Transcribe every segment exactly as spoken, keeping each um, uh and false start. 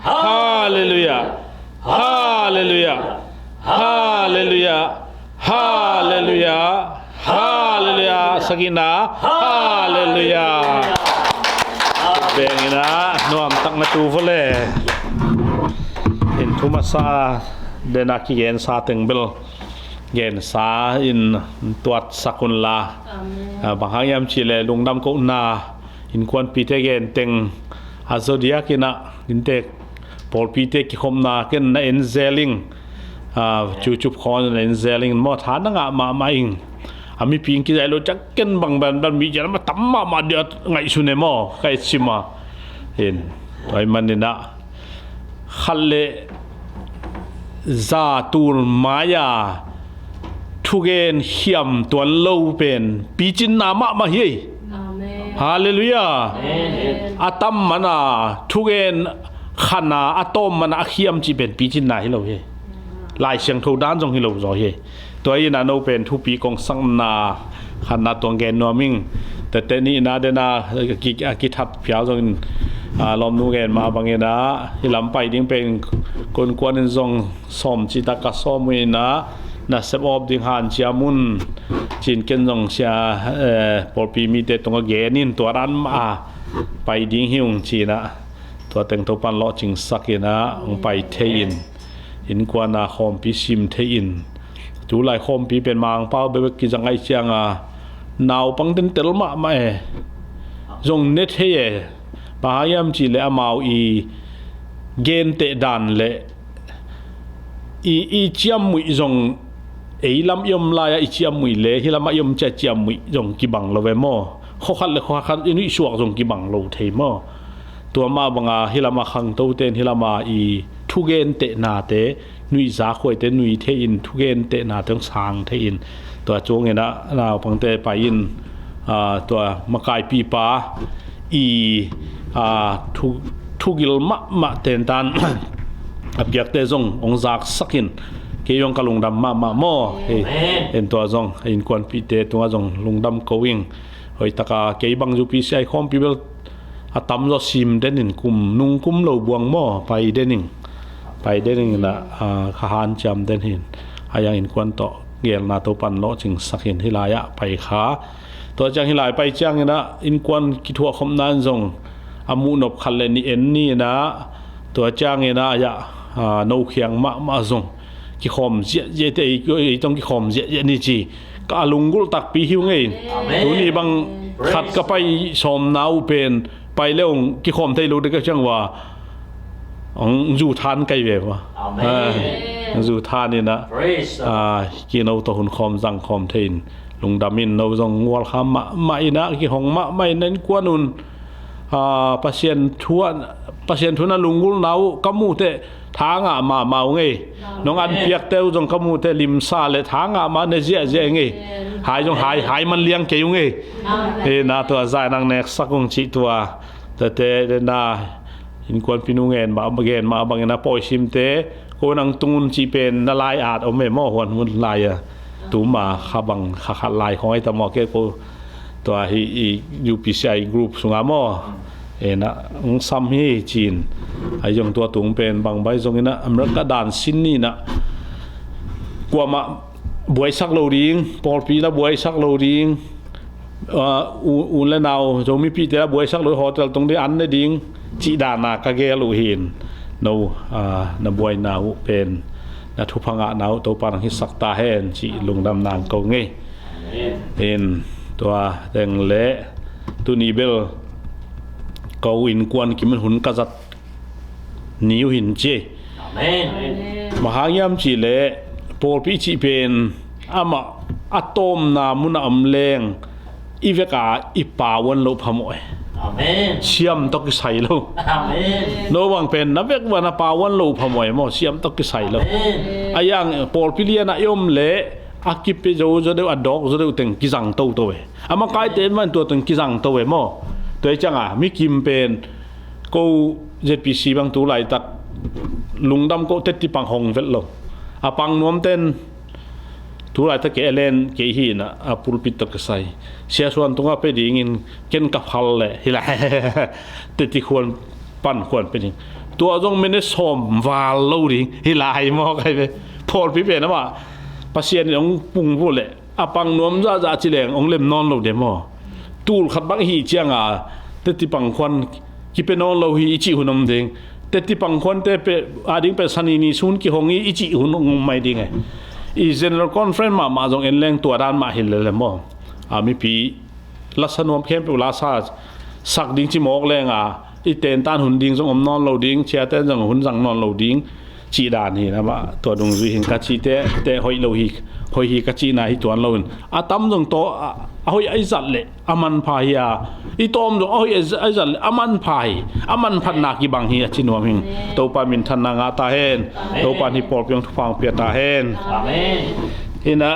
Halleluiah. Halleluiah. Halleluiah. Halleluiah. Halleluiah. Sagihna. Halleluiah. Bengin ah nuamtak na tu vawle. In thu masa dena kigensa teng bel gensa in tuatsak unla. Amen. Ah, bang hang hiam cihleh lungdam kohna innkuanpite gen teng a zodiak in ah inntek pawlpite kikhopna ken na en zel ing. Ah, cucup khawn na en zel ing maw, tha na ngah mahmah ing. A mipi in kizaih lo ciang ken bang banban mi ciang a tam mahmah dia ngaihsun e maw, ka et sim a. In tua ahih manin ah khat le za tul mai-a thugen khiam tuan lo pen picinna mahmah hi. Amen. Halleluiah. Amen. A tam mana thugen khana a tawm mana a khiam cih pen picinna hi lo hi. Lai Siangtho dan zong hi lo zaw hi. Tua hi-in ah no pen thupi kong sakna khatna tuang gen nuam ing. Tete nihna dena a ki, a kithat phial zongin, ah, lawmnu gen mah bangin ah hih lam pai ding pen kuankuan in zong sawm cih tak ka sawm uh in ah nasep awp ding hanciam un. Cin ken zong sia, eh, pawlpi mite tungah gen in tua dan mah a pai ding hi ung cin ah tua teng Topan lawhcingsak in ah hong pai thei in innkuan a khawmpi sim thei in. Tulai khawmpi pen Mangpau bekbek kizang ahih cianga naupang tentel mahmah e. Zong ne thei e. Bang hang hiam cihleh amau i genteh dan le i, i ciammuih zong ei lam i om lai-ah i ciammuih le hih lamah i om ciah ciammuih zong kibang lo ve maw? Khuakhat le khuakhat i nuihsuak zong kibang lo thei maw? Tua mah banga hih lamah khangtote in hih lamah i thugentehnate nuihzak huaite nui thei in thugentehnate hong sang thei in tua cuangin ah naupangte pai in, ah, tua makaipipa i, ah, thu, thugil mahmah tentan a piakte zong hong zaksak in kei zong ka lungdam mahmah maw. Hei, en tua zong innkuanpihte tungah zong lungdam ko ing. Hoihtaka kei bang U P C I khawmpi bel a tamzaw sim den in kum nung kum lo buang maw pai den ing. Pai den ing in ah, ah, kha hanciam den hin a yang innkuan tawh gelna Topan lawhcingsak in hih lai-ah pai kha. Tua ciang hih lai pai ciangin ah innkuan kithuahkhopna in zong a muhnop khat le nih en ni in ah tua ciangin ah, ah, no khiang mahmah zong kikhawm ziahziah te ei, ei tawh kikhawm ziahziah ni ci ka a lunggulh takpi hi ung ei. Amen. Tuni bang khat ka pai sawmna uh pen pai le ung kikhawm thei lo dek a ciang uh a hong zu than kai ve uh a. Amen. Ah, zu than in ah, ah, kino tawh hun khawm zang khawm thei in lungdam in no zong ngualkham mahmah in ah kihong mahmah in ah innkuan un, ah, Pasian thu ah, Pasian thu in ah lunggulhna uh ka muh teh tha ngah mahmah ung ei. Nong an piakte uh zong ka muh teh limsa le tha ngah mah ne ziahziah ung ei. Hai zong hai, hai man liang kei ung ei. Amen. Eh, na tua zai nang neksak ung cih tua. Tate, na innkuanpi nu ngen mah, gen mah bangin a pawisimte ko nang tung un cih pen na lai at om e maw, huan hun lai a. Tuma kha bang kha khat lai khong ai ta maw ke ko tua hi i U P C I group sunga maw. E na, ong sam hi cin. Ai zong tua tung pen bang bai zong ina America dan sin ni na. Kuamah buaisak lo ding, pawlpi na buaisak lo ding. Ah, u, u le nau, Zomipihte la buaisak lo hotel tung ding, an ne ding, cih dana ka gel uh hin. No, ah, na buaina uh pen, na thupha ngahna uh Topa nang hisak ta hen, cih lungdam nang ko ngei. In, tua teng le, tuni bel, ko innkuan kimin hun ka zat ni uh hin ci. Amen. Bang hang hiam cih leh pawlpi cih pen amah a tawmna munah om leng i veka i pau an loh phamawh e. Amen. Siam tawh kisai lo. Amen. No bang pen na vek bang na pau an loh phamawh e maw, siam tawh kisai lo. Amen. A yang pawlpi lianah i om leh a kipia zo zaw deuh, a dawk zaw deuh teng kizang toto e. A makaite man tua teng kizang to e maw. Tua i cianga mi kim pen ko Z P C bang tu laitak lungdam ko teti pang hong vet lo. A pang nuam ten tu laitak ke elen ke hi na a pulpit tawh ka sai. Sia suan tunga pe dingin ken ka phal le hi lai. Teti khuan pan khuan pe ding. Tua zong minute sawm val lo ding hi lai maw, kai ve. Pawlpi pen amah Pasian in hong pung vuh leh a pang nuam zahzah ci leng hong lem nawn lo de maw? Tul khat bang i hih cianga teti pangkhuan kipia nawn lo hi i cih hun om ding. Teti pangkhuante pe ading pe sanini sun kihong i i cih hun om mai ding e. I general conference mahmah zong en leng tua dan mah hi lele maw? A mipi lasa nuam khempeuh lasa sak ding ci mawk lenga i tentan hun ding zong om nawn lo ding, ciate zong hun zang nawn lo ding cih dan hi na mah. Tua dungzui hin ka cihte te hoih lo hi, hoih hi ka cihna hi tuan lo in a tam zong tawh a, a hoih a i zat leh a manpha hi a, i tawm zong a hoih a i zat leh a manpha hi, a manphatna kibang hi a ci nuam hing. Topa minthanna ngah ta hen. Topa in hih pawlpi hong thupha hong pia ta hen. Amen. Hina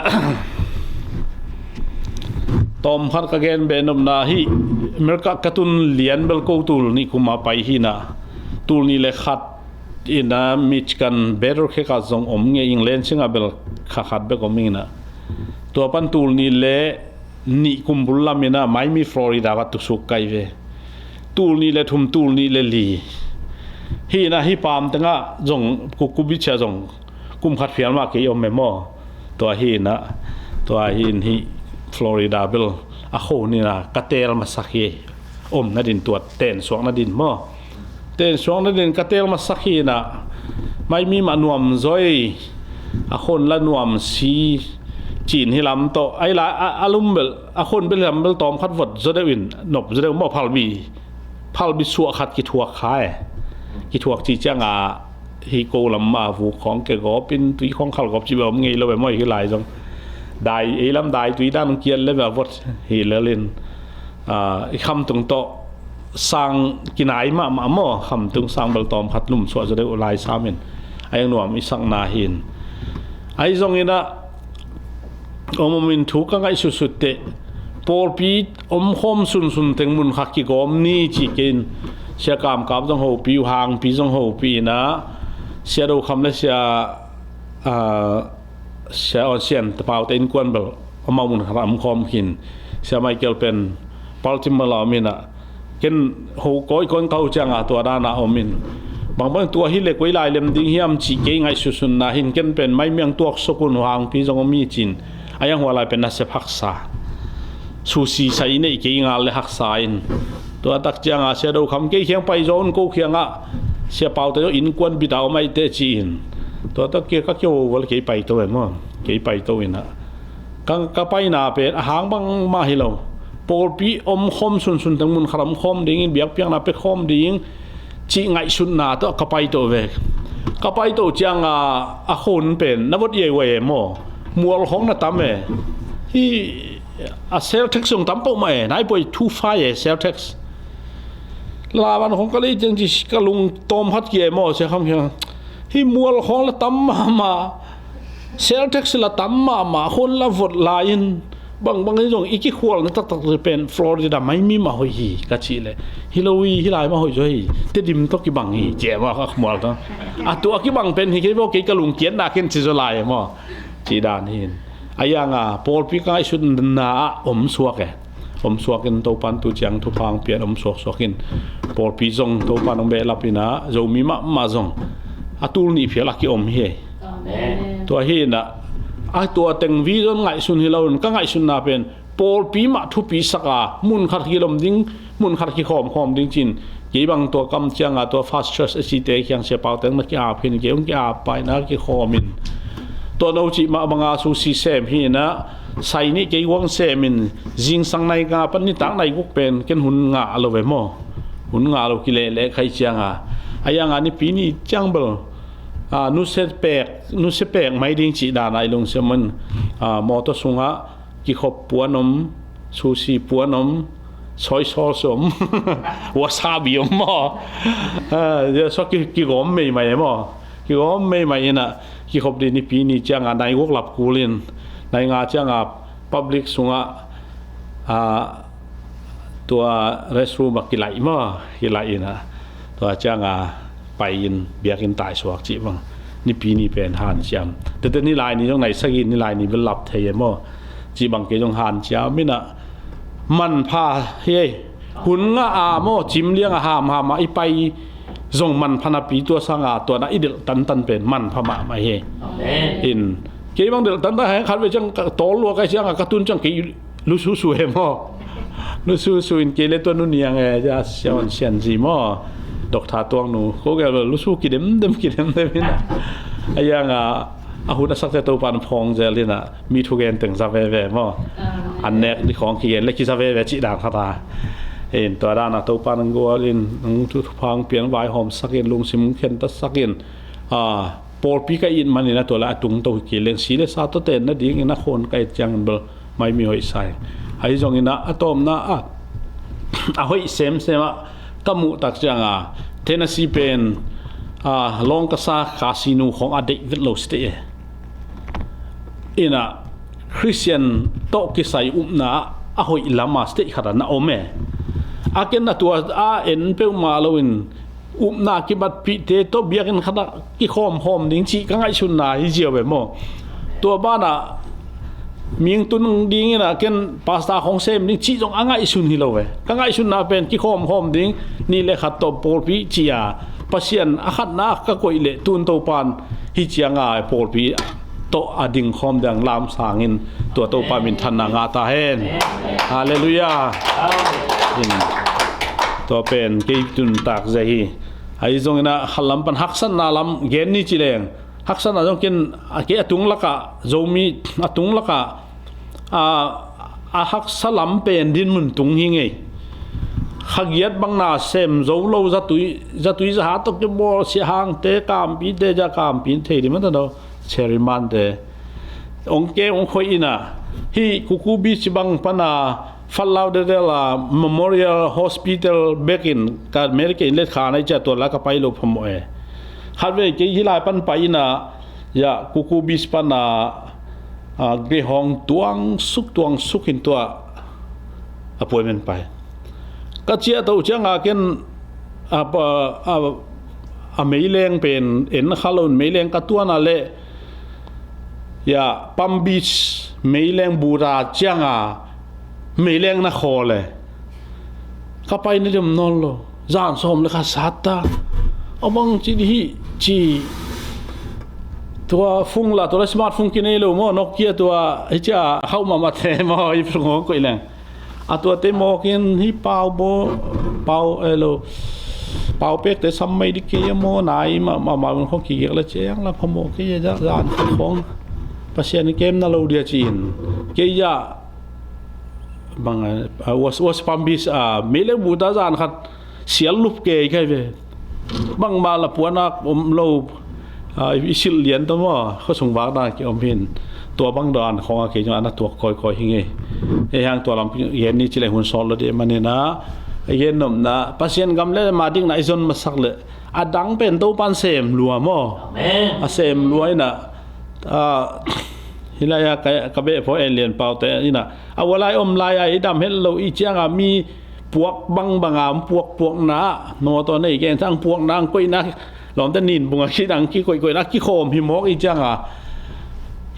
tawm khat ka gen beh nopna hi. America ka tun lian bel ko tul nih kum a pai hina, tul nih le khat ina Michigan Battle Creek ah zong om ngei ing, Lansing ah bel kha khat bek om ing ina. Tua pan tul nih le nih kum bul lam ina Miami Florida va tusuk kai ve. Tul nih le thum, tul nih le li. Hina hi pam tengah zong kukubichia zong kum khat phial mah kei om e maw? Tua hina, tua hin hi Florida bel a kho nina ka tel masak hi. Om nadin tua tensuak nadin maw? Tensuak nadin ka tel masak hina. Miami mah nuam zoi, a khon la nuam si cin hi lam tawh. Ai la a, a lum bel, a khon bel lam bel tawm khat vot zaw deuh in, nop zaw deuh maw, phalbi. Phalbi suah khat kithuak kha e. Kithuak ci cianga hi ko lam ma vuk khawng kegawp in tui khawng khalgawp ci bawm ngei lo e maw hi lai zong. Dai, ei lam dai tui dan kiat le bia vot hi lelin. Ah, i khamtung tawh sang kinai mahmah maw, khamtung sang bel tawm khat lum suah zaw deuh lai samin. Ai nuam i sakna hin. Ai zong ina om om in thu ka ngaihsutsut teh pawlpi om khawm sunsun teng mun khat kigawm ni ci kein Sia Kam Kap zong hopi uh, Hangpi zong hopi ina Sia Do Kham le Sia, ah, Sia On Sian Tapau te innkuan bel amau mun khat a om khawm khin. Sia Michael pen Baltimore la om ina ken ho kawikawi ka ho cianga tua dana om in bangbang tua hi le koi lai lem ding hiam cih kei ngaihsutsutna hin ken pen Miami ang tuak sokun, Hangpi zong om hi cin. A yang hua lai pen nasep haksa. Susi sa i neih kei ngal le haksa in. Tua tak cianga Sia Do Kham kei khiang pai zaw un ko khiangah Sia Pau te zaw innkuan bita om aih te ci in. Tua tak kia ka kio val kei pai to e maw? Kei pai to ina. Ka, ka paina pen a hang bangmah hi lo. Pawlpi om khawm sunsun teng mun khat om khawm dingin biakpiakna pia khawm ding cih ngaihsutna tawh ka pai to ve. Ka pai to cianga a khon pen na vot iai uai e maw? Mual khawng na tam e. Hi a sel thek sung tam peuh mah e. Nai poi thu fai e sel thek. Laban khawng ka lei ciang ci ka lung tawm khat kia e maw? Sia Kham khiang hi mual khawng la tam mahmah. Sel thek sila tam mahmah, khon la vot lai-in bangbang hi zong i kikhualna taktak pen Florida Miami mah hoih hi ka cih leh hi lo hi, hi lai mah hoih zaw hi. Tedim tawh kibang hi ci e maw, ka khual tawh. A tua kibang pen hi kei baw kei ka lungkiatna ken ci zaw lai e maw? Ci dan hi in. A yanga pawlpi ka ngaihsutna ah om suak e. Om suakin Topan tu ciang thupha hong pian om suaksuakin pawlpi zong Topan hong behlap ina Zomi mahmah zong a tul nih phial a kiom hi. Amen. Tua hi ina a tua teng vision ngaihsun hi loin ka ngaihsunna pen pawlpi mah thupi saka mun khat kilom ding, mun khat kikhawmkhawm ding cin. Kei bang tua kam cianga tua First Church a cite khiang Sia Pau teng na ki-ap hin kei hong ki-ap paina kikhawmin tua no cih mah banga susi sem hi ina sai nih kei guang semin zingsang nai nga pan nitak nai guk pen ken hun ngah lo ve maw? Hun ngah lo kilehleh khai cianga a yanga nipi ni ciang bel a nusia pek, nusia pek mai ding cih dana i lungsim man a mawtaw sungah kikhop puan om, sushi puan om, soy sauce om, wasabi om maw? Ah, ya, so ki, kigawm meimai maw? Kigawm meimai ina kikhop dih nipi ni cianga nai guk lap kulin nai nga cianga public sungah ah, tua restroom ah kilaih maw? Kilaih ina tua cianga pai in biakinn taisuak cih bang nipi ni pen hanciam. Tete nilai ni zong nai sagih nilai ni bel lap thei e maw? Cih bang kei zong hanciam ina manpha hi ei. Hun ngah a maw cim liang a hamham a i pai zong manpha napi tua sanga tua na i delh tantan pen manpha mahmah hi. Amen. In kei bang delh tantan hang khat ve ciang ka tawl lua kai cianga ka tun ciang kei lususu he maw? Lususu in kei le tua nu niang e, ja siawan sianzi maw? Doctor tuang nu ko gel lusu kidemdem kidemdem in a, a yanga a hun a sakte Topan phawng zel in a, mi thugen teng za veve maw? Amen. An nek ni khawng kigen le kiza veve cih dan khat a. In tua dan a Topan gual in nang thu thupha hong piang vaihawm sakin lungsim khen ta sakin, a, pawlpi ka it manin a tua le a tungto hi kei leng si le sa tawh tenna dingin a khawn ka et ciangin bel mai mi hoih sa hi. Ahi zongin a, a tawpna a, a hoih semsem ah ka muh tak cianga Tennessee pen, a, lawng ka sa casino khawng a deih vet lo state e. Ina Christian tawh kisai upna a hoih lama state khat a na om e. A ken a tua a en peuhmah loin upna kibatpihte tawh biakinn khatah kikhawmkhawm ding cih ka ngaihsunna hi ziau e maw? Tua banah ming tun dingin a ken pastor khawng sem ding cih zong a ngaihsun hi lo e. Ka ngaihsunna pen kikhawmkhawm ding nih le khat tawh pawlpi cih a Pasian a khatna ka koih leh tun Topan hi cianga pawlpi tawh a dingkhawm ding lam sangin tua Topa minthanna ngah ta hen. Halleluiah. In tua pen kei tuntak zia hi. Ahi zongin a khat lam pan haksatna lam gen ni ci leng haksatna zong ken a kei a tung lakah Zomi a tung lakah a, a haksa lam pen dinmun tung hi ngei. Khagiat bang na sem zo lo zatui zatui zaha tawh kibawl siahangte kampite ja kampi thei ding mata do Cherrymante ong ke ong khoih ina hi Kuku Beach bang pana Fort Lauderdale a Memorial Hospital bekin ka America in let kha nai cia tua la ka pai lo phamawh e. Khat ve kei hi lai pan pai ina ya Kuku Beach pana a, greyhound tuang suk tuang suk in tua appointment pai. Ka ciah to cianga ken a, a, a, a meileng pen en kha lo in meileng ka tuana le ya Palm Beach meileng buta cianga meileng na khawl e. Ka pai na dem nawn lo zan sawm le kha sat ta. A bang ci di hi ci tua phone la tua la smartphone kinei lo maw Nokia tua hi cia khauh mahmah te maw i phone koih leng. A tuate mawkin hi pau baw pau elo pau pekte sam mai di kei a maw nai mahmah un khong kigek la ciang la phamawh kei a zan khat khong Pasian i kem na lo dia ci-in kei a bang a was was Palm Beach a meileng buta zan khat sial lup kei kai ve. Bangmah la puanak om lo a, i silh lian tawh maw khuasung vakna ki om hin. Tua bang dawn khawng a kei zong ana tuak kawikawi hi ngei. Ei hang tua lam gen ni ci le hun sawt lo dih manin a gen nopna Pasian gam le ma dikna i zon masak le a dang pen Topan sem lua maw? Amen. A sem lua ina a, hilai a ka, ka beh phaw en lian pau te ina a walai om lai a i dam het lo i cianga mi puak bangbanga om puakpuakna ah nawtaw nei gen sang puakna ang koihna lawmte nin bunga khit ang kikoihkoihna kikhawm hi mawk i cianga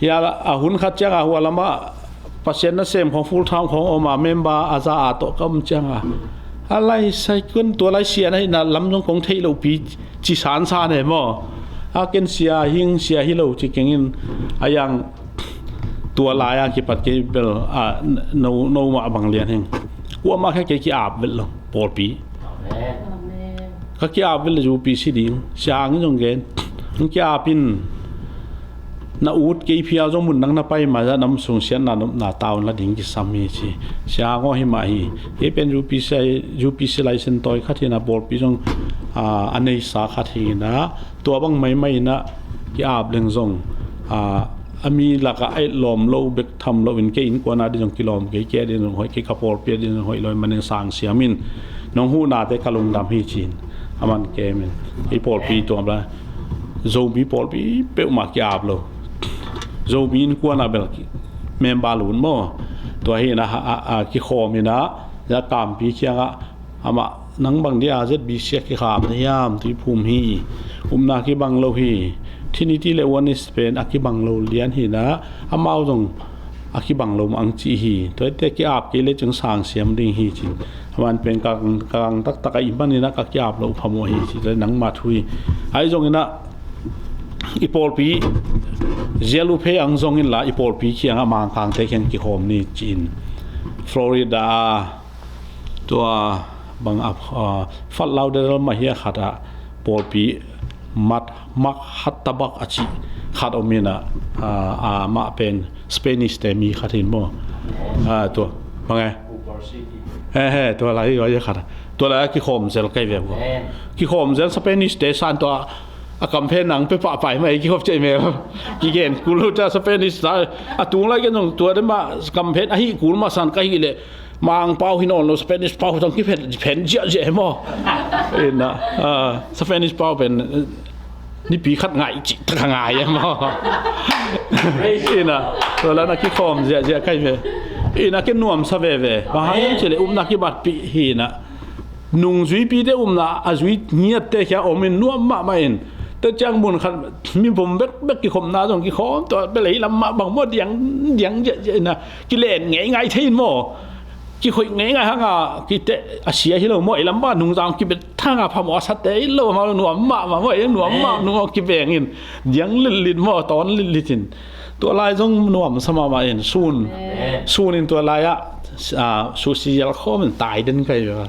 hia a hun khat cianga hua lama Pasian nasem khawng full time khawng oma member a za a tawh ka om cianga a lai saikun tua lai sia na hihna lam zong kong theih lopi ci sansan e maw? A ken sia hing sia hi lo ci kengin a yang tua lai-a kipat kei bel a no, no mah bang lian heng. Kuamah khe kei ki-ap vet lo pawlpi. Amen. Ka ki-ap vet lo U P C ding siang in zong gen. Hong ki-ap in na ut kei phial zong mun nang na pai ma za nam sung sian na nopna taun la ding kisam hi ci. Siang aw hi mah hi. Kei pen U P C, U P C license tawi khat hi na pawlpi zong a, a neisa khat hi na. Tua bang maimai inah ki-ap leng zong a, a mi lakah a etlawm lo bek tham loin kei innkuan a ding zong kilawm kei, kei a ding zong hoih, kei ka pawlpi a ding zong hoih lo in manin sang siamin nong huhnate ka lungdam hi ci-in a man kemin kei pawlpi tua bla Zomi pawlpi peuhmah ki-ap lo. Zomi innkuan a bel member lun maw? Tua hi inah a, a, a kikhawm inah a kampi kiangah amah nang bang dia Z B C a kikham na hiam tuiphum hi. Upna kibang lo hi. Trinity le Oneness pen a kibang lo lian hi na amau zong a kibang lo mah ang ci hi. Tuate ki-ap kei le cing sang siam ding hi ci. Aman pen ka, ka kang taktak ahih manin ah ka ki-ap loh phamawh hi ci. Tua nangma thu hi. Ahi zongin ah i pawlpi, Zialuphei ang zongin la i pawlpi kiangah Mangkangte kiang kikhawm ni ci-in Florida a tua bang a, a, Fort Lauderdale mah hi a khat ah pawlpi mat, mak hat tabak a cih khat om in ah, a, amah pen Spanish te mi khat hi maw. A, tua bang e, he, he, tua lai hi a khat ah, tua lai a kikhawm zel kei ve maw. Kikhawm zel, Spanish te san tua a kamphen nang pe pahpai mah ei, kikhop cei mel kigen kul lo ta Spanish ta. A tung lai gen zong tua de mah kamphen ahi kul mah san ka hih leh Mangpau hi nawn lo, Spanish pau tawh kiphen, phen ziahziah hi maw. Ina, ah, Spanish pau pen, eh, nipi khat ngai cih tak a ngai hi maw. Ina, tua la na kikhawm ziahziah kai ve. Ina, ke nuamsa veve. Bang hang hiam cih leh upna kibatpih hi ina. Nungzuipite upna a zui ngiatte kia om in nuam mahmah in. Tua ciang mun khat mipum bekbek kikhopna zong kikhawm, tua bel ei lam mah bang maw diang, diang ziahziah ina. Kilen ngeingai thei in maw. Kihoih ngeingai hanga kite a sia hi lo maw, ei lam mah nungzang kibet thanga phamawh a sate hi lo maw, nuam mahmah maw, ei nuam mah nung kibeng in. Diang litlit maw, tawn litlit in. Tua lai zong nuamsa mahmah in sun. Sun in tua lai ah, ah, susi yal khawm in tai den kai ve.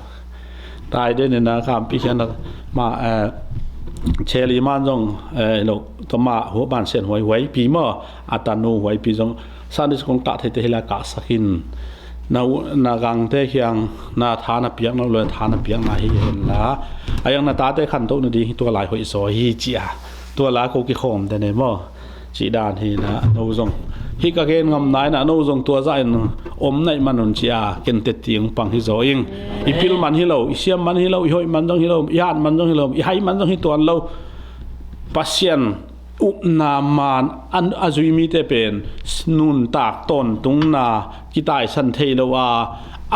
Tai den in a kampi khian a ma, eh, Cheli man zong, eh, lo, tua ma hu ban sen huai huai pi maw, a tanu huai pi zong Sunday school kah theite hi la kahsak in. Na u, na gangte khiang na tha na piak na u le tha na piak na hi hen la. A yang na tate khantoh na ding hi tua lai hoih zaw hi ci a. Tua la ko kikhawm den e maw. Cih dan hi na, no zong. Hih ka gen ngam nai na, no zong tua zah in om naih man un ci a, ken teti ung pang hi zaw ing. I pil man hi lo, i siam man hi lo, i hoih man zong hi lo, i hat man zong hi lo, i hai man zong hi tuan lo. Pasian upna man a, a zui mite pen nuntak tawntungna kitaisan thei lo a,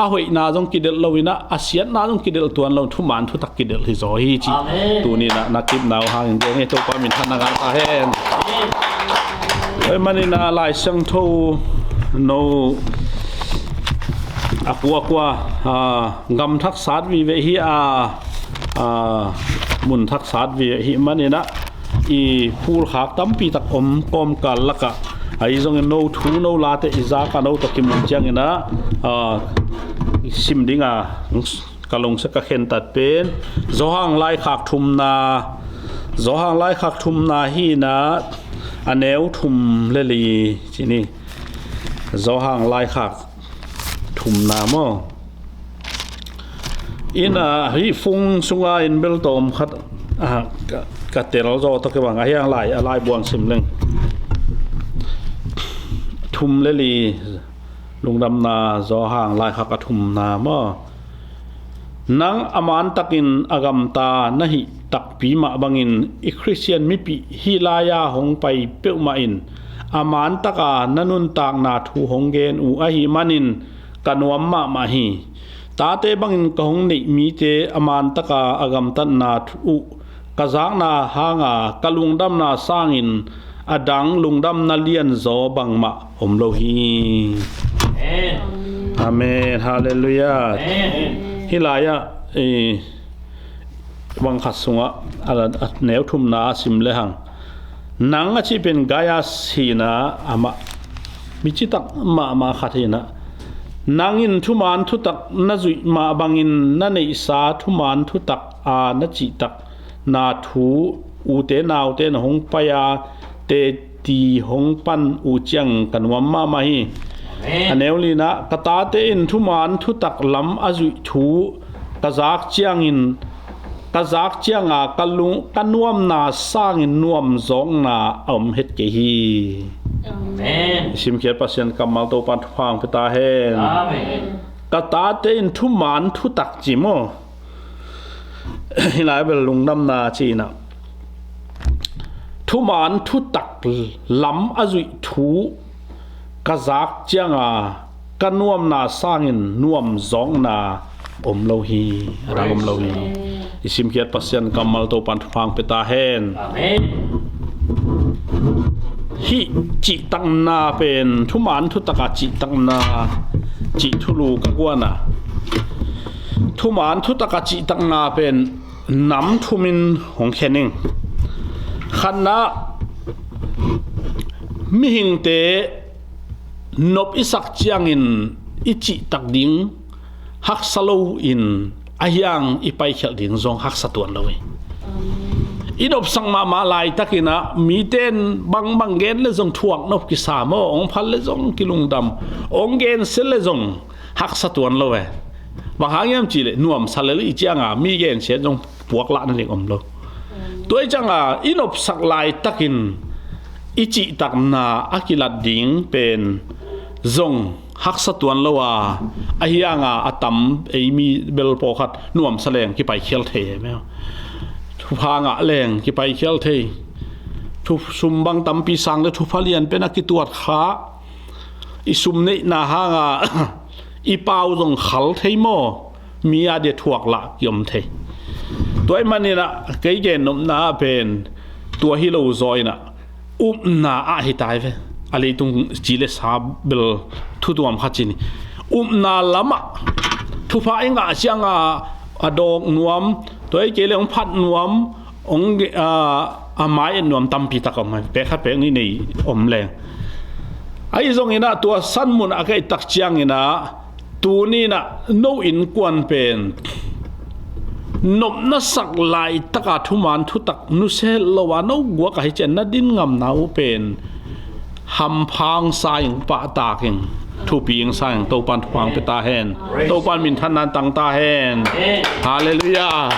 a hoihna zong kidelh lo in a, a siatna zong kidelh tuan lo, thuman thutak kidelh hi zaw hi ci. Amen. Tuni na, na kipna uh hangin deng hi, Topa minthanna ngah ta hen. Amen. Oi, manin a Lai Siangtho no a kuakua, a, gam thak sat vive hi a, a, mun thak sat vive hi manin a, i phulkhak tampi tak om kawmkal lakah, ahi zongin no thu no late i zak a no tawh kimu ciangin a, a, sim ding a ka lungsia ka khentat pen Johan laikhak thumna, Johan laikhak thumna hi na, a neu thum le li ci ni. Johan laikhak thumna maw. Ina hih phung sunga in bel tawm khat, ah, ka, ka tel zaw tawh kibang a hiang lai, a lai buang sim leng. Thum le li, lungdamna Johan laikhak a thumna maw. Nang a mantakin a gamta na hih takpi mah bangin i Khristian mipih hih lai-a hong pai peuhmah in a mantaka na nuntakna thu hong gen uh ahih manin ka nuam mahmah hi. Tate bangin ka hong neih mite a mantaka a gamtatna uh ka zakna hanga ka lungdamna sangin a dang lungdamna lianzaw bangmah om lo hi. Amen. Amen. Halleluiah. Amen. Hih lai-ah, eh, bang khat sungah a, a neu thumna a sim lehang, nang a cih pen Gaius hi na, amah mi citak mahmah khat hi na. Nang in thuman thutak na zuih mah bangin na neihsa thuman thutak a na cihtak na thu ute naute na hong pai a teti hong pan uh ciang ka nuam mahmah hi. Amen. A neu lina, ka tate in thuman thutak lam a zuih thu ka zak ciangin, ka zak cianga ka lung, ka nuamna sangin nuamzawkna a om het kei hi. Amen. I simkhiat Pasian kammal Topan thupha hong pia ta hen. Amen. Ka tate in thuman thutak ci maw. Hih lai bel lungdamna ci-in ah, thuman thutak lam a zuih thu ka zak cianga ka nuamna sangin nuamzawkna om lo hi. A dang om lo hi. I simkhiat Pasian kammal Topan thupha hong pia ta hen. Amen. Hih cihtakna pen thuman thutaka cihtakna cih thulu ka guana. Thuman thutaka cihtakna pen nam thumin hong khen ing. Khatna, mihingte nop i sak ciangin i cihtak ding haksa lo in, a hiang i paikhialh ding zong haksa tuan lo hi. I nopsak mahmah laitakinah mite in bangbang gen le zong thuak nop kisa maw, hong phal le zong kilungdam, hong gensia le zong haksa tuan lo e. Bang hang hiam cihleh nuamsa lel i cianga mi gensia zong puaklahna ding om lo. Tua i cianga i nopsak laitakin i cihtakna a kilat ding pen zong haksa tuan lo a, a hianga a tam ei mi bel pawlkhat nuamsa leng kipaikhial thei e maw. Thupha ngah leng kipaikhial thei. Thu sum bang tampi sang le thupha lian pen a kituat kha. I sum neihna hanga i pau zong khal thei maw. Mi a dia thuak lah kiom thei. Tua i maninah kei gen nopna ah pen tua hi lo zaw inah upna ah hi tai ve. A leitung ci le sa bel thutuam kha ci ni. Upna lamah thupha i ngah cianga a dawk nuam, tua i kei le hong phat nuam, hong ge- a, a mai et nuam tampi tak om. Pek khat pek nih nei om leng. Ahi zonginah tua san munah a ka et tak cianginah tuninah no innkuan pen nopna sak laitaka thuman thutak nusia het lo a no guak ahi cian na din ngamna uh pen hampha hong sa ing, pahtak ing, thupi hong sa ing. Topan thupha hong pia ta hen. Topan minthanna tang ta hen. Halleluiah.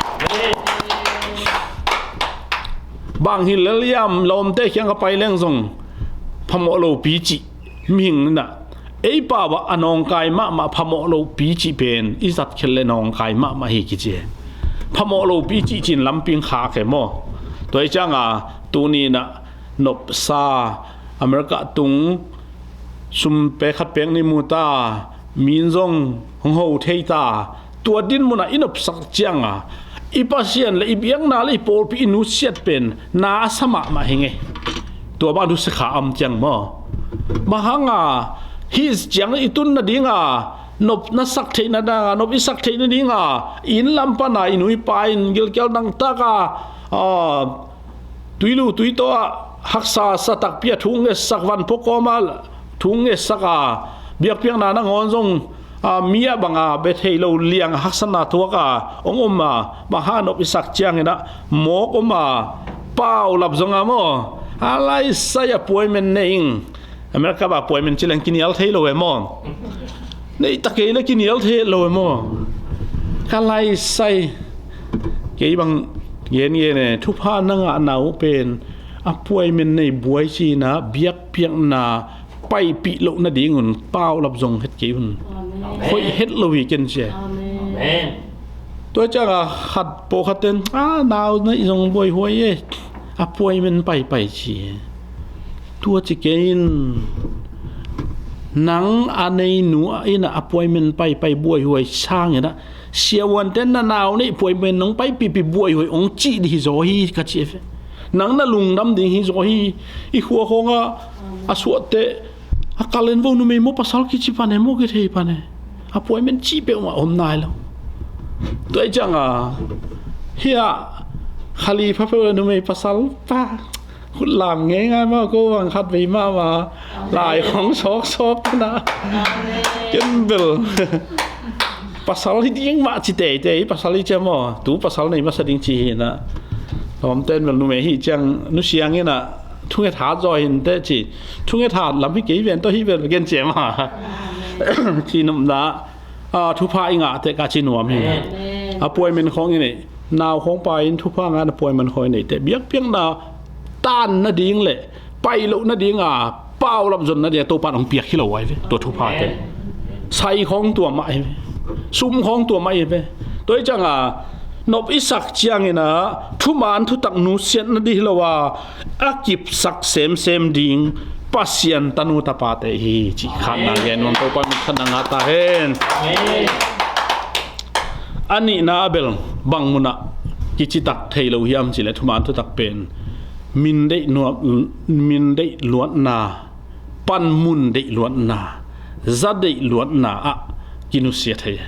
Bang hi lel hiam, lawmte kiang ka pai leng zong phamawh lopi cih mihing inah ei pau ah a nawngkai mahmah phamawh lopi cih pen i zatkhial le nawngkai mahmah hi kici. Phamawh lopi cih cin lampi hong khak e maw. Tua i cianga tuninah nopsa America tung sum pek khat pek nih mu ta, min zong hong ho thei ta. Tua din munah i nopsak cianga i Pasian le i biakna le i pawlpi i nusiat pen na a sa mahmah hi ngei. Tua bang nusia kha om ciang maw. Bang hanga hih ciang i tun nadinga nop na sak theih nadinga, nop i sak theih nadinga inn lam pana i nu i pa in gilkial dangtaka, a, tuilu tuitaw ah haksa sa takpi a thu ngetsak, van pawkawm ah thu ngetsak a, biakpiakna nangawn zong, a, mi ah banga bia thei lo liang a haksatna thuak a hong om a, bang hang nop i sak cianginah mawk om a, paulap zong a maw, a laisai appointment nei ing. America ba appointment ci leng kinial thei lo e maw. Neih ta kei le kinial thei lo e maw. Ka laisai. Kei bang gen gen e, thupha na ngahna uh pen appointment nei buai cina biakpiakna paipih loh nadingun paulap zong het kei un. Hoih het lo hi ken cia. Amen. Tua cianga khat pawlkhat ten, a, nau na i zong buaihuai e, appointment paipai ci e. Tua ci kei in, nang a nei nu in a appointment paipai buaihuai sanginah siavuanten na nau neih appointment nong paipihpih buaihuai hong cih dih hi zaw hi ka ci e. Nang na lungdam ding hi zaw hi. I khua khawngah a suahte a kalen vo numei maw pasal kici pane maw kithei pane. Appointment cih peuhmah om nai lo. Tua i cianga hiah khali pha peuh le numei pasal pa khutlam ngeingai maw, ko bang khat vei mahmah lai khong sawksawk tena. Ken bel pasal hi ding mah ci teitei, pasal hi cia maw, tu pasal nei masa ding ci hi na. Lawmten bel numei hi ciang nusiang inah thunget hat zaw hinte ci. Thunget hat lam hi kei ven tawh hi vel gen cia maw. Ci nopna, a, thupha i ngah teh ka ci nuam hi. Appointment khawng i neih, nau khawng pa in thupha ngah appointment khawng i neih teh biakpiakna tan nading le pai loh nadinga paulap zon nadinga Topan hong piak hi lo ai ve. Tua thupha teh sai khawng tua mah hi ve. Sum khawng tua mah hi ve. Tua i cianga nop i sak cianginah thuman thutak nusiat nading hi lo a, a kipsak semsem ding Pasian tanu tapate hi cih khatna gen nuam. Topa min khatna ngah ta hen. A nihna a bel bang munah kicitak thei lo hiam cihleh thuman thutak pen Min deih nuam, min deih luatna, panmun deih luatna, za deih luatna ah kinusia thei.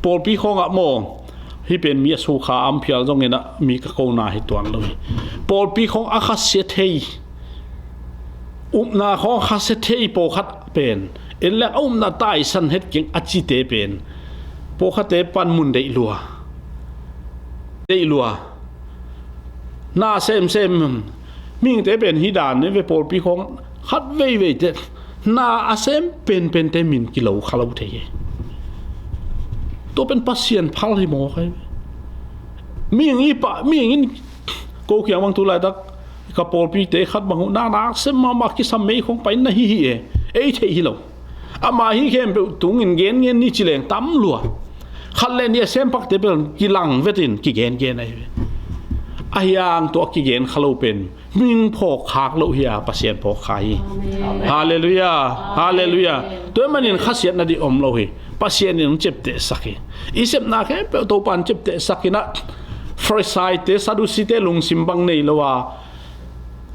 Pawlpi khawngah maw, hih pen mi a sukha a om phial zongin ah mi ka kona hi tuan lo hi. Pawlpi khawng a khasia thei, upna khawng a khasia thei pawlkhat pen, en leng a upna taisan het keng a cite pen, pawlkhatte panmun deih lua, deih lua. Na semsem, mihingte pen hih dan ne ve, pawlpi khawng khat veivei te, na a sem penpente min kilo kha lo thei hi. Tua pen Pasian phal hi mawk hi. Mihing i pah, mihing in ko kiang bang tu laitak ka pawlpite khat bang uh, na na sem mahmah kisam mei khawng pai na hi hi e, ei theih hi lo. Ama hi khempeuh tungin gen ngen ni ci leng tam lua. Khat le nih a sem pakte pen kilang vetin kigen gen ahi ve. Ahi hang tua kigen kha lo pen mihing phawk khak lo hi a, Pasian phawk kha hi. Amen. Halleluiah. Halleluiah. Tua manin khasiatna ding om lo hi. Pasian in hong ciaptehsak hi. I sepna khempeuh Topa in ciaptehsak hi na. Farisaite, Sadusite lungsim bang nei lo a,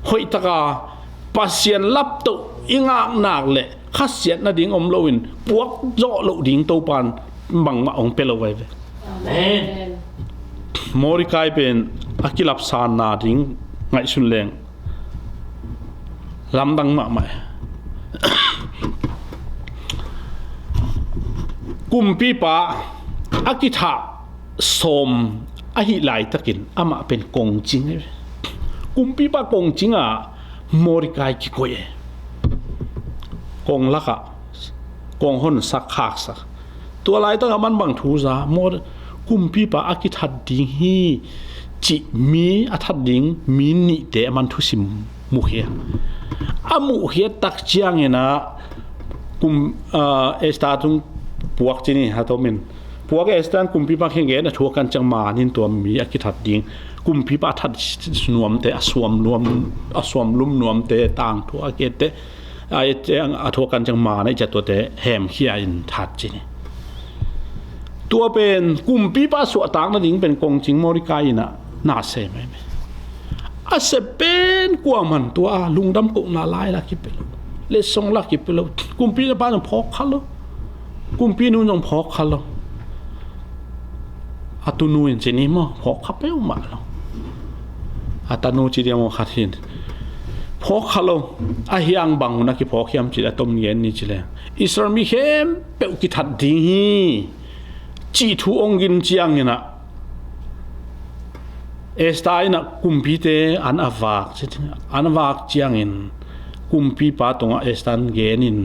hoihtaka Pasian laptoh i ngaknak le khasiat nading om loin puak zawh loh ding Topa in bangmah hong pia lo vai ve. Amen. Mordecai pen a kilapsanna ding ngaihsun leng lamdang mahmah. Kumpipa a kithah sawm ahih laitakin amah pen kongcing hi. Kumpipa kongcingah Mordecai kikoih e. Kong lakah kong honsak khaksak. Tua laitakah man bang thu za, Mor-, kumpipa a kithat ding hi cih mi a that ding mi nihte a man thusim mukhia. A mukhia tak ciangin ah kum, ah, Esther tung puak ci ni, hatomin puak Esther in kumpipa khen gen a thu a kan ciang manin tua mi a kithat ding, kumpipa a that nuamte, a suam nuam, a suam lum nuamte, tangthu a kete, a, a thu a kan ciang man a i ciah tuate hemkhia in that ci ni. Tua pen kumpipa suahtak nading pen kongcing Mordecai in ah na sem e. A sep pen kuaman tua lungdam kohna lai la kipia lo, letsong la kipia lo. Kumpipa zong phawk kha lo. Kumpinu zong phawk kha lo. A tunu in ci ni maw, phawk kha peuhmah lo. A tanu ci dia maw khat hin phawk kha lo. Ahi hang bang hun a kiphawk hiam cih a tom gen ni ci leng, Israel mi khempeuh kithat ding hi cih thu hong gin ciangin ah Esther in ah kumpite an a vak, an a vak ciangin kumpipa tungah Esther in genin,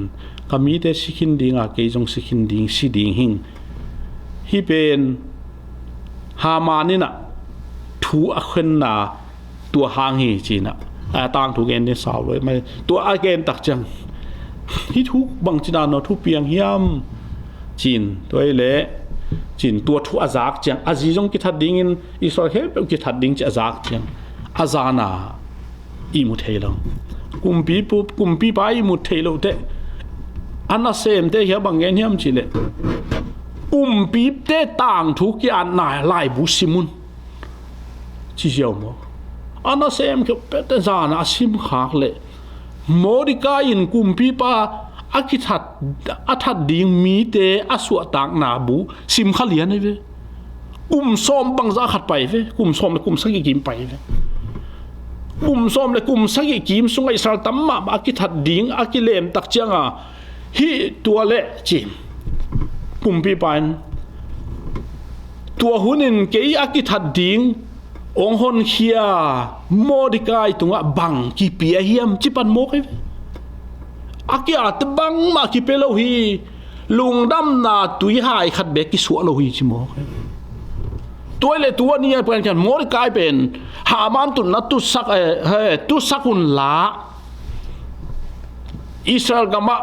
ka mite si khin ding a, kei zong si khin ding, si ding hing. Hih pen Haman in ah thu a khenna tua hang hi ci-in ah, a tangthu gen ding sau lo mai. Tua a gen tak ciang, hih thu bangci dan a thu piang hiam ci-in, tua hi leh ci-in tua thu a zak ciang, a zi zong kithat dingin, Israel khempeuh kithat ding ci a zak ciang, a zan a ihmu thei lo. Kumpipu-, kumpipa ihmu thei lo teh, a nasemte hia bang gen hiam cih leh, kumpite tangthu ki-atna laibu sim un ci ziau maw? A nasem khempeuhte zan a a simkhak leh Mordecai in kumpipa a kithat, a that ding mite a suahtakna bu simkha lian hi ve. Kum sawm bangzah khat pai ve. Kum sawm le kum sagih kim pai ve. Kum sawm le kum sagih kim sungah Israel tam mahmah a kithat ding a kilem tak cianga, hih tua leh ci, kumpipa in, tua hunin kei a kithat ding hong honkhia Mordecai tungah bang kipia hiam ci pan mawk hi ve. A ki-ate bangmah kipia lo hi. Lungdamna tuihai khat bek kisuah lo hi ci mawk hi. Tua hi leh tua ni a pen kian Mordecai pen Haman tutna tutsak, eh, eh, tutsak unla, Israel gamah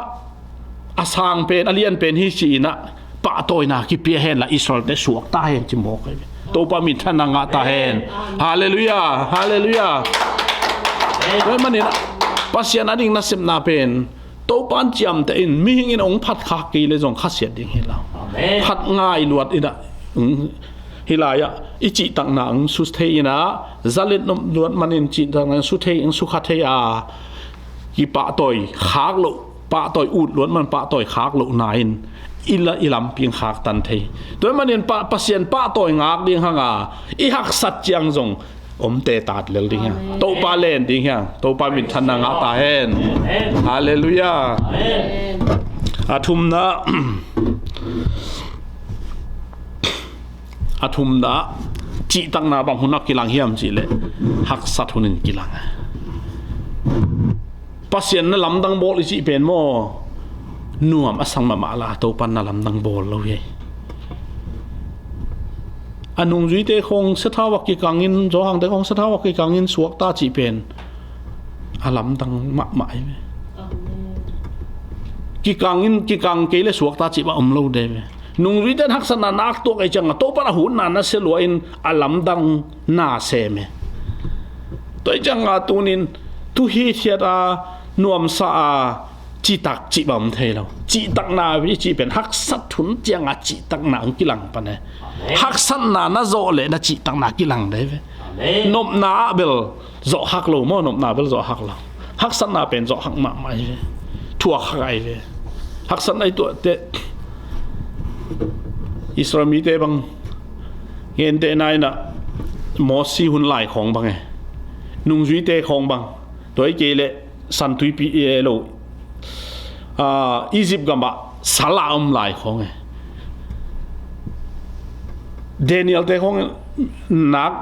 a sang pen, a lian pen hi ci-in ah pahtawina kipia henla Israelte suakta hen ci mawk hi. Topa minthanna ngah ta hen. Halleluiah. Halleluiah. Tua hi manin ah Pasian a ding nasepna pen Topa in ciamteh in, mihing in hong phat khak kei leh zong khasiat ding hi lo. Amen. Phat ngai luat in ah, mm, Hih lai-ah i cihtakna ang su thei in ah, zalet nop luat manin cihtakna ang su thei, ang sukha thei a, kipahtawi khak loh, pahtawi ut luat man pahtawi khak lohna in i la, i lampi ang khaktan thei. Tua ahih manin pa, Pasian pahtawi ngak ding hang a, i haksat ciang zong omte tat lel ding hiam? Amen. Topa len ding hiam? Topa minthanna ngah ta hen. Amen. Halleluiah. Amen. A thumna, a thumna, cihtakna bang hun ah kilang hiam cih leh haksat hun in kilang. Pasian na lamdang bawl i cih pen maw, nuam a sang mahmah la, Topan na lamdang bawl lo hi. A nungzuite khong sathau ah kikangin, Johan te khong sathau ah kikangin suakta cih pen a lamdang mahmah hi ve. Kikangin, kikang kei le suakta cih bang om lo de ve. Nungzuite in haksatna nak tuak ahih ciangin Topan a hutna nasia lua in a lamdang na sem e. Tua ahih ciangin tunin thu hithiat a, nuamsa a, citak cih bang om thei lo. Cihtakna i cih pen haksat hun ciangin cihtakna ang kilang pan e. Amen. Haksatna na zawh leh na cihtakna kilang dai ve. Amen. Nopna ah bel zawh hak lo maw, nopna bel zawh hak lo. Haksatna pen zawh hak mahmah hi ve. Thuak hak ahi ve. Haksatna i tuahte Israel mite bang gentehna in ah Mosi hun lai khawng bang e. Nungzuite khawng bang. Tua hi kei leh Santuipi, eh, lo, ah, Egypt gamah sal a om lai khawng e. Daniel te khawng nak,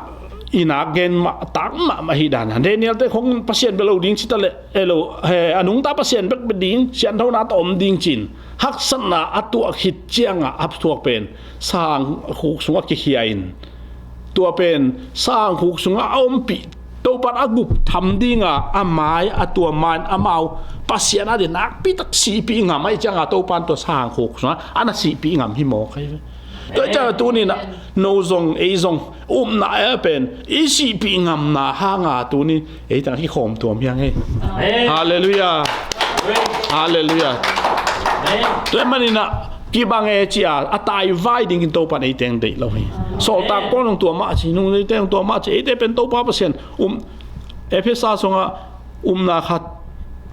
i nak gen mah tak mahmah hi dan a. Daniel te khawng Pasian bia lo ding ci ta leh, eh, lo, he, a nungta Pasian bek bia ding, sianthona tawh om ding ci-in haksatna a tuah khit ciangin a thuak pen sang khuk sungah kikhia in, tua pen sang khuk sungah a ompih, Topan a gupkhiat dingin a mai, a tua mai in amau Pasian a ding nakpi tak sihpih ngam ahih ciangin Topan tua sang khuk sungah a na sihpih ngam hi mawk hi ve. Tua ahih ciangin tuni-in ah no zong ei zong upna e pen i sihpih ngamna hangin tuni ei tang kikhawm tuam hi hang e. Amen. Halleluiah. Amen. Halleluiah. Amen. Tua ahih manin ah kibang e ci-a a taivai dingin Topan ei teng deih lo hi. Sawltak Paul in tua mah ci, nungzuite in tua mah ci, eite pen Topa Pasian um, Efesa sungah upna khat,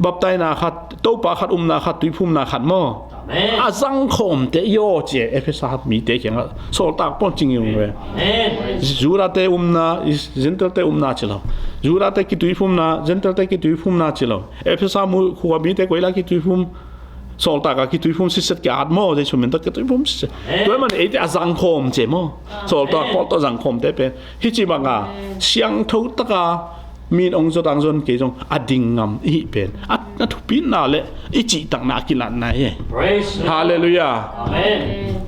baptaina khat, Topa khat, upna khat, tuiphumna khat maw? Amen. A zangkhawmte i aw ci e, Efesa mite kiangah Sawltak Paul in ci ngiungeu e. Amen. Judate upna, Gentile-te upna ci lo. Judate kituiphumna, Gentile-te kituiphumna ci lo. Efesa mu khua mite koilah kituiphum, Sawltak ah kituiphum sitset ki-at maw, Jesu min tawh kituiphum sitset. Amen. Tua ahih manin eite a zangkhawm ci e maw? Amen. Sawltak Paul tawh zangkhawmte pen hih ci bangin siangtho takin mi in hong zaw dang zaw in kei zong a ding ngam i hih pen a, a thupina le i cihtakna a kilatna hi. Praise the Lord. Halleluiah. Amen.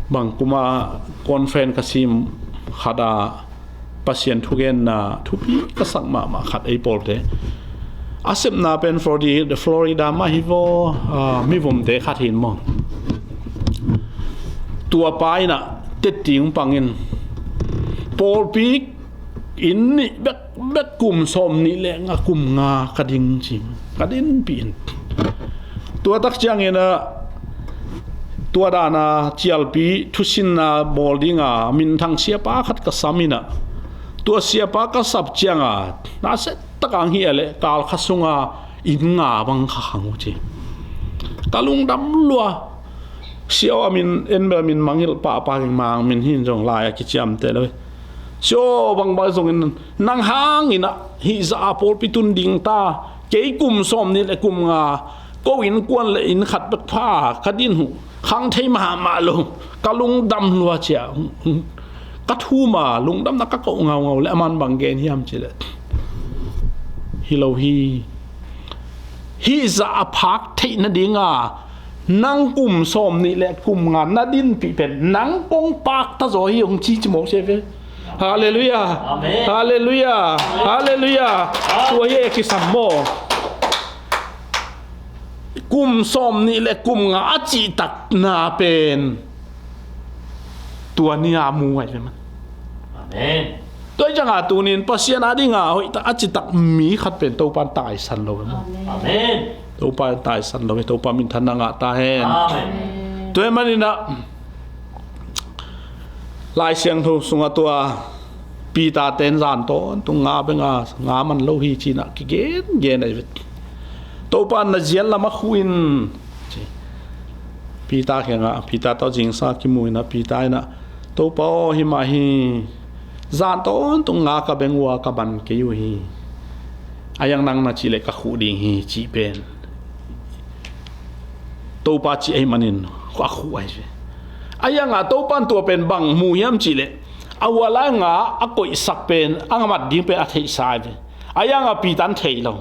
Bang kuma conference ka sim khat ah Pasian thugenna thupi ka sak mahmah khat ei pawlte. A sepna pen Florida, Florida mah hi vaw, ah, mivomte khat hi in maw. Tua pa in ah teci hong pang in, pawlpi inn nih bek, bek kum sawmnih le nga, kum nga ka ding ci, ka dinpih in. Tua tak ciangin ah, tua dan a cialpi thusinna bawl dingin minthang siapa khat ka sam in ah, tua siapa ka sap ciangin nasia takin hong hilh leh kal khat sungah inn nga bang ka khang uh ci. Ka lungdam lua. Sia aw, a min en bel min mangngilh pahpah keng, Mang Min Hing zong lai a kiciamteh lo hi. Sia aw, bangbang zongin nang hangin ah hih zah a pawlpi tun ding ta, kei kum sawmnih le kum nga ko innkuan le inn khat bek pha ka din uh, khang thei mahmah lo, ka lungdam lua ci a. Ka thum a, lungdamna ka koh ngaungau leh aman bang gen hiam cih leh, hi lo hi. Hih zah a phak theih nadingin nang kum sawmnih le kum nga na dinpih pen nang kong pakta zaw hi hong ci ci mawk ci ve. Halleluiah. Amen. Halleluiah. Halleluiah. Tua hi e kisam maw. Kum sawmnih le kum nga a cihtakna pen tua ni-a mu ngai ve man. Amen. Tua hi ciangin tunin Pasian a dingin hoih tak a citak mi khat pen Topan taisan lo ve maw. Amen. Topan taisan lo ve, Topa minthanna ngah ta hen. Amen. Tua ahih manin ah, Lai Siangtho sungah tua Peter ten zan tawntung nga bek a nga man lo hi ci-in ah kigengen ahi ve. Topa in na ziat lamah khuh in ci. Peter kiangah, Peter tawh zingsa kimu in ah Peter in ah, Topa aw, hi mah hi, zan tawntung nga ka beng uh a ka man kei uh hi. A iang nang na cih leh ka khuh ding hi cih pen Topa cih ahih manin a khuh ahi ve. A iang ah Topa in tua pen bang mu hiam cih leh a uala nga a koihsak pen a mat ding pen a theihsa ahi ve. A iang ah Peter in thei lo.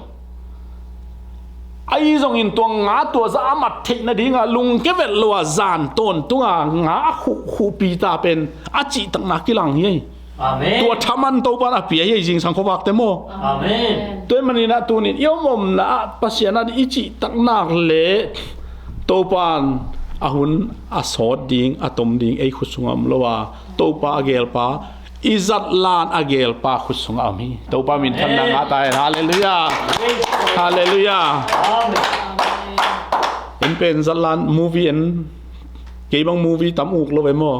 Ahi zongin tua nga tua zah a mat theih nading a lungkia vet lo a zan tawntung a nga a khuh khuh Peter pen a cihtakna kilang hi. Amen. Tua thaman Topa in a pia hi zingsang khuavak te maw. Amen. Tua ahih manin ah tuni-in i om omna ah Pasian ading i cihtak nak leh Topa in a hun a sawt ding, a tom ding ei khut sungah om lo a, Topa a gelpa, i zatlan a gelpa khut sungah om hi. Topa minthanna ngah ta hen. Halleluiah. Halleluiah. Amen. En pen zatlan movie en, kei bang movie tam uk lo ve maw.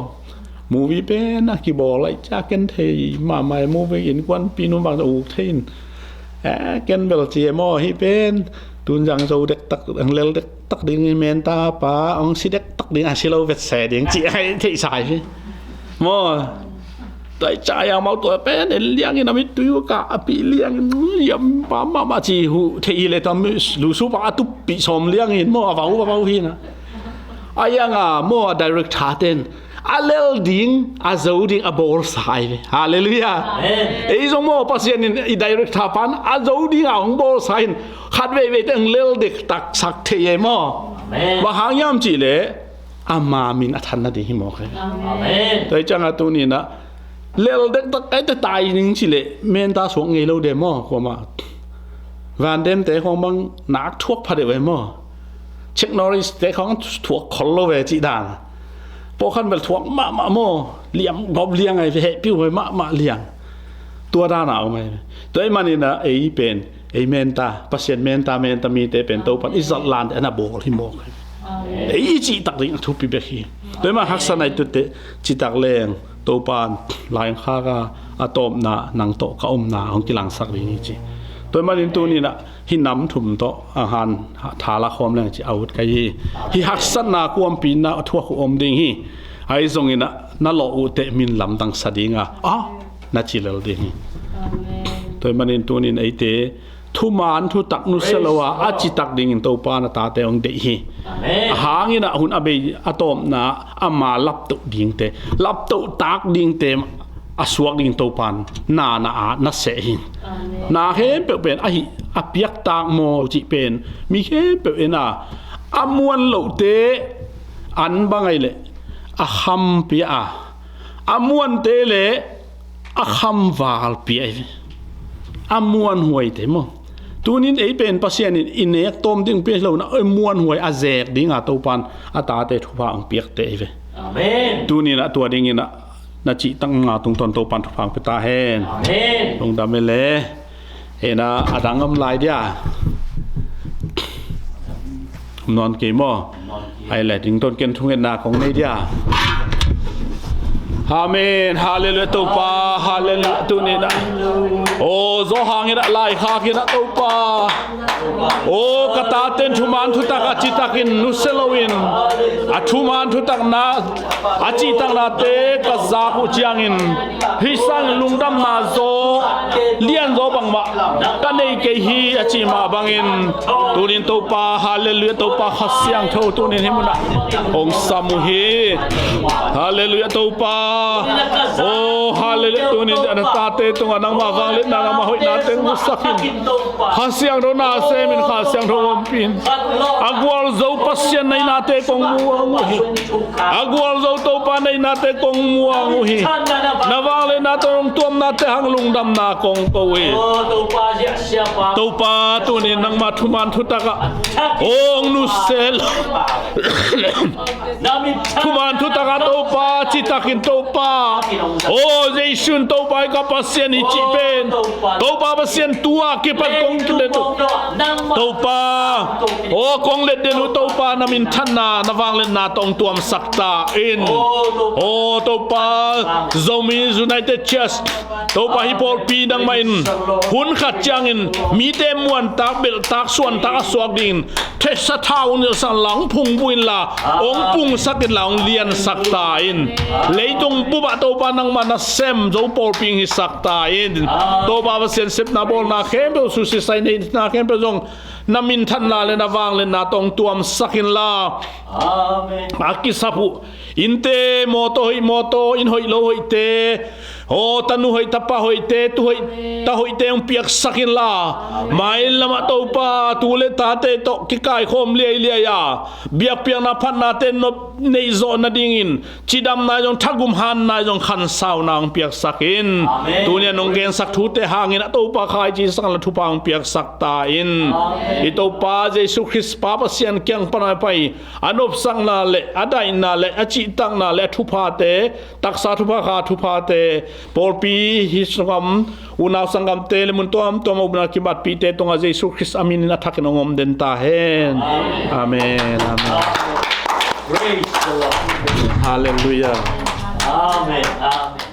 Movie pen a kibawl lai ciang ken thei mahmah e, movie innkuanpih nu bang uk thei in. Eh, ken bel ci e maw, hih pen tun zang zo dektak, ang lel dektak ding, menta pa ang si dektak ding, a si lo vet se ding ci a theihsa hi. Maw, tua i ca yang mau tua pen en liangin a mittui uh kah a pih liangin, yam pa mahmah ci uh thei hi leh tua mi lusu pa a tuppih sawm liangin maw, a vau a vau hi na. A iang a maw, a director ten a lel ding, a zo ding a bawlsa ahi ve. Halleluiah. Amen. Ei zong maw, Pasian in i director pan a zo ding a hong bawlsa in khat veivei teng lel dektak sak thei e maw. Amen. Bang hang hiam cih leh ama min a than nading hi mawk e. Amen. Tua hi ciang a tuni-in ah lel dektak kei te tai ning cih leh menta suak ngei lo de maw, kuamah. Van Damme te khawng bang nak thuak pha deuh e maw. Chuck Norris te khawng thuak khol lo ve cih dan. Pawlkhat bel thuak mahmah maw, liam gawp liang ahi ve, hehpih uh mahmah liang. Tua dan a om ahi ve. Tua ahih manin ah ei pen, ei menta, Pasian menta, menta mite pen Topa in i zatlan te a na bawl hi mawk e. Amen. Ei i cihtak ding a thupi bek hi. Tua ahih manin haksatna i tutte citak leng Topa in lai khak a, a tawpna nang tawh ka omna hong kilangsak ding hi ci. Tua ahih manin tuni-in ah hih nam thum tawh a han tha la khawm leng ci a ut ka hi. Hih haksatna kuampina thuak uh om ding hi. Ahi zongin ah na lawh uh teh min lamdang sa ding a, a, na ci lel ding hi. Amen. Tua ahih manin tuni-in eite thuman thutak nusia lo a, a citak dingin Topa in a tate hong deih hi. Amen. A hang in ah hun a bei a tawpna ama laptoh dingte, laptoh tak dingte a suak dingin Topa in na na a na seh hi. Amen. Na khempeuh pen ahi a piaktak maw cih pen mi khempeuh in ah a muan lohte an bang ahi leh a kham pia a, a muante leh a khamval pia hi. A muanhuaite maw. Tuni-in ei pen Pasian in i nek tawm ding pia hi lo-in a muanhuai a zek ding a Topa in a tate thupha hong piakte hi ve. Amen. Tuni-in ah tua dingin ah na cihtakna tungtawn Topa in thupha hong pia ta hen. Amen. Lungdam e le. Hena a dang om lai dia. Om nawn kei maw. Ai le, ding ton ken thungetna kong nei dia. Amen. Halleluiah Topa. Halleluiah. Tuni-in ah, o, zo hangin ah, lai khak in ah Topa, o, ka taten thuman thutak a citakin nusia loin a thuman thutakna a cihtaknate ka zak uh ciangin hih sangin lungdamna zaw lianzaw bangmah ka nei kei hi a cih mah bangin, tuni-in Topa, halleluiah, Topa Kha Siangtho tuni-in hih munah hong sam uh hi. Halleluiah Topa. O, halleluiah, tuni-in a na tate tungah nangmah vangliatna, nangmah hoihna teng musak in. Kha Siangtho na semin, Kha Siangtho ompih in. A gualzo Pasian na hihnate kong muang uh hi. A gualzo Topa na hihnate kong muang uh hi. Na vangliatna tawh hong tuamnate hang lungdamna kong ko hi. Topa tunin nangmah thuman thutakah hong nusia lo. Thuman thutakah Topa citakin Topa, aw Jesu in Topa hi ka Pasian hi cih pen Topa Pasian tua kipan kong kilet uh. Topa, aw kong let den uh Topa, na minthanna na vangliatna tawh hong tuamsak ta in. Aw Topa, Zomi United Church Topa hi pawlpi nangmah in hun khat ciangin mite muantak belhtak suantak a suak dingin thesa tha hong nilhsak inla hong phungbuh inla hong pungsak inla hong liansak ta in. Leitung bupah Topa nangmah nasem Zo pawlpi hong hisak ta in. Topa Pasian sepna bawlna khempeuh, susisaina khempeuh zong na minthanna le na vangliatna tawh hong tuamsak inla. A kisap uh innte, mawtaw hoih mawtaw, inn hoih lo hoihte, aw tanu hoih tapa hoihte, tu hoih ta hoihte hong piaksak inla. Mailamah Topa tu le tate tawh kikaikhawm liailiai a biakpiakna phatnate nop neih zawh nadingin cidamna zong, thagum hanna zong, khansauna hong piaksak in. Tuni a nong gensak thute hangin a Topa khaici sang la thupha hong piaksak ta in. I Topa Jesu Khrist Pa Pasian kiang pan a pai a nopsakna le a daihna le a cihtakna le a thuphate, taksa thupha, kha thuphate, pawlpi hi sungam unau sanggamte le mun tuamtuam a upna kibatpihte tungah Jesu Khrist a minin a thakin hong om den ta hen. Amen. Amen. Praise the Lord. Halleluiah. Amen. Amen.